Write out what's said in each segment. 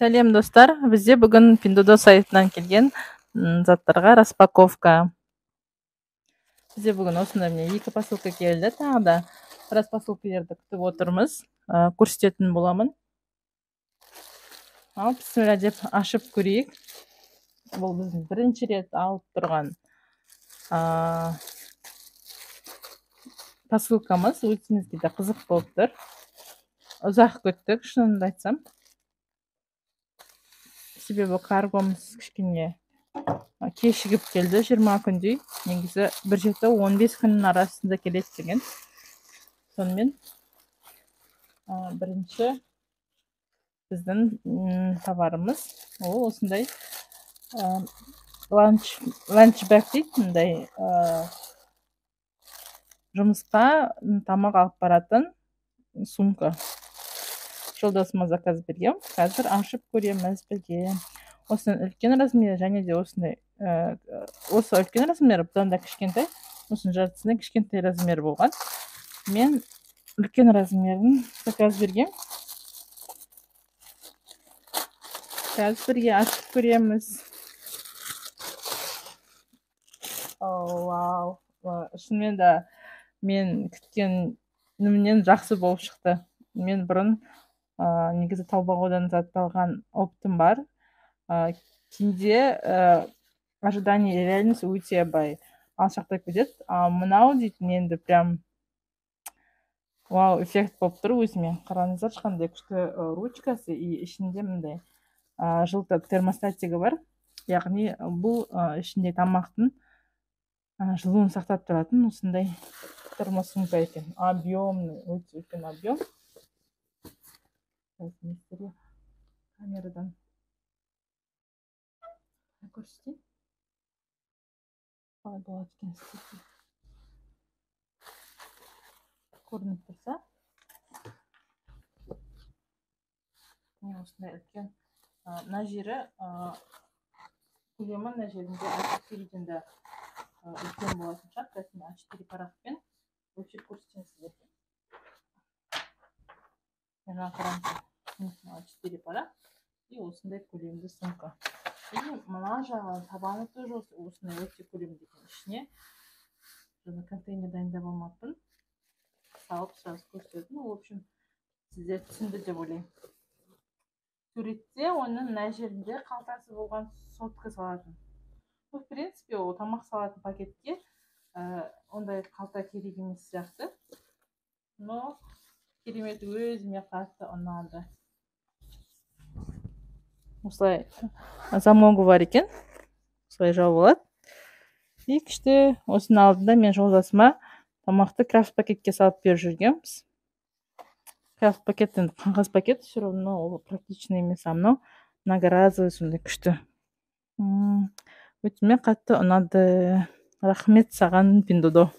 Сәлем, достар! Бізде бүгін Пиндуодуо сайтынан келген заттарға распаковка. Бізде бүгін осындай, міне, екі посылка келді. Тағы да біраз посылкалерді күтіп отырмыз. Көрсететін боламын. Ал, бісміллә деп ашып көрейік. Бұл біздің бірінші рет алып тұрған посылкамыз. Өзімізге де қызық болып тұр. Ұзақ күттік, шынымды айтсам. Себебі каргомыз кішкене кешігіп келді, 20 күндей. Негізі 1 жеті 15 күннің арасында келеді деген. Сонымен, бірінші біздің товарымыз ол осындай ланч бэг дейді, мындай жұмысқа тамақ алып баратын сумка. Жолдасыма заказ бергем, қазір ашып көреміз бірге. Осының үлкен размері және де осындай, осы үлкен размері, бұдан да кішкентай, осының жартысынан кішкентай размер болған. Мен үлкен размерін заказ бергем. Қазір бірге ашып көреміз. Вау, шынымен де мен күткенімнен жақсы болып шықты. Мен бұрын негізі Таобаодан зат алған опытым бар. Кейде ожидание и реальность өте былай алшақтап кетеді. А мынау дейтін енді прям вау эффект болып тұр өзіме. Қараңыздаршы, қандай күшті ручкасы, и ішінде мындай жылты термостатигі бар, яғни бұл ішінде тамақтың жылуын сақтап тұратын осындай термосумка екен. Объемный, өте үлкен объем. Сіздерге камерадан көрсетейін, қалай болады екен, сіздерге көрініп тұрса. Міне, осындай үлкен. Мына жері, көлемі мына жерінде А4-ден де үлкен болатын шығар. Қазір мен А4 парақпен өлшеп көрсетемін сіздерге. Мына қараңыздар, А4 парақ и осындай көлемді сумка. И мына жағы, табаны тоже осындай өте көлемді екен. Ішіне жаңа контейнер дайындап алмаппын, салып сразу көрсететін. В общем, сіздер түсінді деп ойлаймын. Суретте оның мына жерінде қалтасы болған, сотка салатын. Ну, в принципе, ол тамақ салатын пакетке ондай қалта керек емес сияқты. Но керемет, өзіме қатты ұнады. Осылай замогы бар екен, осылай жауып алады и күшті. Осының алдында мен жолдасыма тамақты крафт пакетке салып беріп жүргенбіз. Крафт пакет енді қағаз пакет, все равно ол практичный емес, а мынау многоразовый, сондай күшті. Өзіме қатты ұнады. Рахмет саған, Пиндуодуо.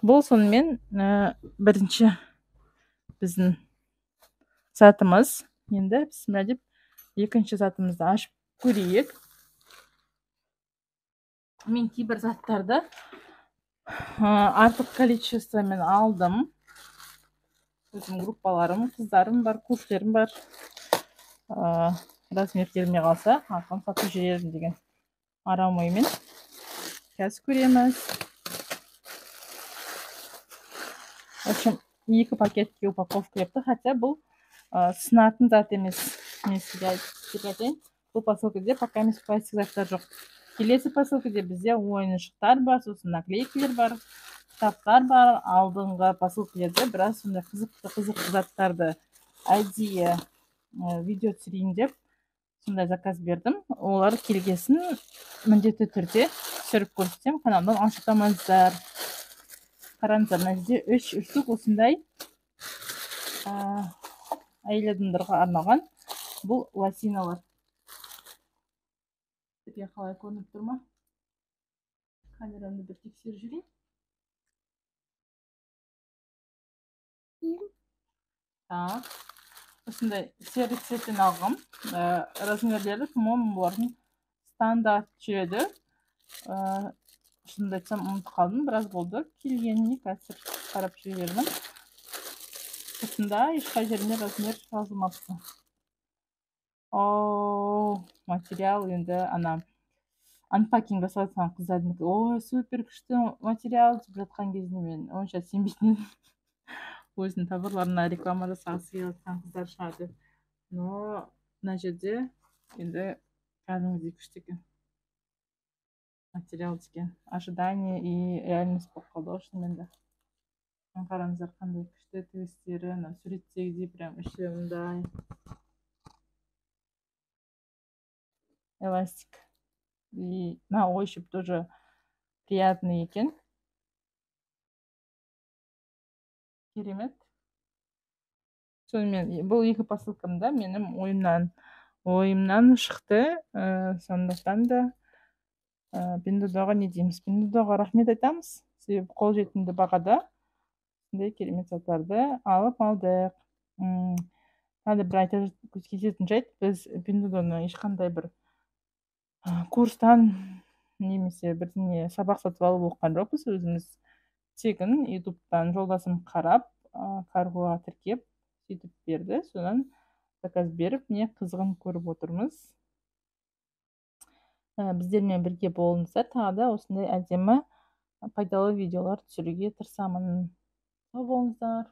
Бұл сонымен бірінші біздің затымыз. Енді бісміллә деп екінші затымызды ашып көрейік. Мен кейбір заттарды артық количествомен алдым. Өзімнің группаларым, қыздарым бар, көршілерім бар. Размер келмей қалса, артығын сатып жіберермін деген арам оймен. Қазір көреміз. В общем, екі пакетке упаковка келіпті, хотя бұл сынатын зат емес. Мен сізге айтайын, бұл посылкада пока емес пластик заттар жоқ. Келесі посылкада бізде ойыншықтар бар, сосын наклейкалер бар, кітаптар бар. Алдыңғы посылкалерде біраз сондай қызықты қызықты заттарды әдейі видео түсірейін деп сондай заказ бердім. Олар келгесін міндетті түрде түсіріп көрсетемін, каналдан алшақтамаңыздар. Қараңыздар, мына жерде үш штук осындай әйел адамдарға арналған бұл лосиналар. Сізге қалай, көрініп тұр ма? Камерамды бір тексеріп жіберейін. Так, осындай серый цветтен алғам. Размерлері, по моему, бұлардың стандарт жүреді. Шынымды айтсам, ұмытып қалдым, біраз болды келгеніне. Қазір қарап жібермін. Осында ешқай жеріне размер жазылмапты. О, материал енді ана unpacking жасап жатқан қыздардың, ой, супер күшті материал деп жатқан кезінде мен онша сенбейтін едім, өзінің товарларына реклама жасағысы келіп жатқан қыздар шығар деп. Но мына жерде енді кәдімгідей күшті екен материал деген. Ожидание и реальность болып қалды ғой шынымен де. Қараңыздар, қандай күшті тігістері, ана суреттегідей прям іші мындай эластик, и на ощупь тоже приятный екен. Керемет. Сонымен, бұл екі посылкам да менің ойымнан шықты. Сондықтан да Пиндуодуоға не дейміз? Пиндуодуоға рахмет айтамыз. Себебі қолжетімді бағада осындай керемет заттарды алып алдық. Тағы бір айта кететін жайт, біз Пиндуодуоны ешқандай бір курстан немесе бірдеңе сабақ сатып алып оқыған жоқпыз. Өзіміз тегін ютубтан жолдасым қарап, каргоға тіркеп сөйтіп берді. Содан заказ беріп, не қызығын көріп отырмыз. Біздермен бірге болыңыздар. Тағы да осындай әдемі пайдалы видеолар түсіруге тырысамын. Сау болыңыздар.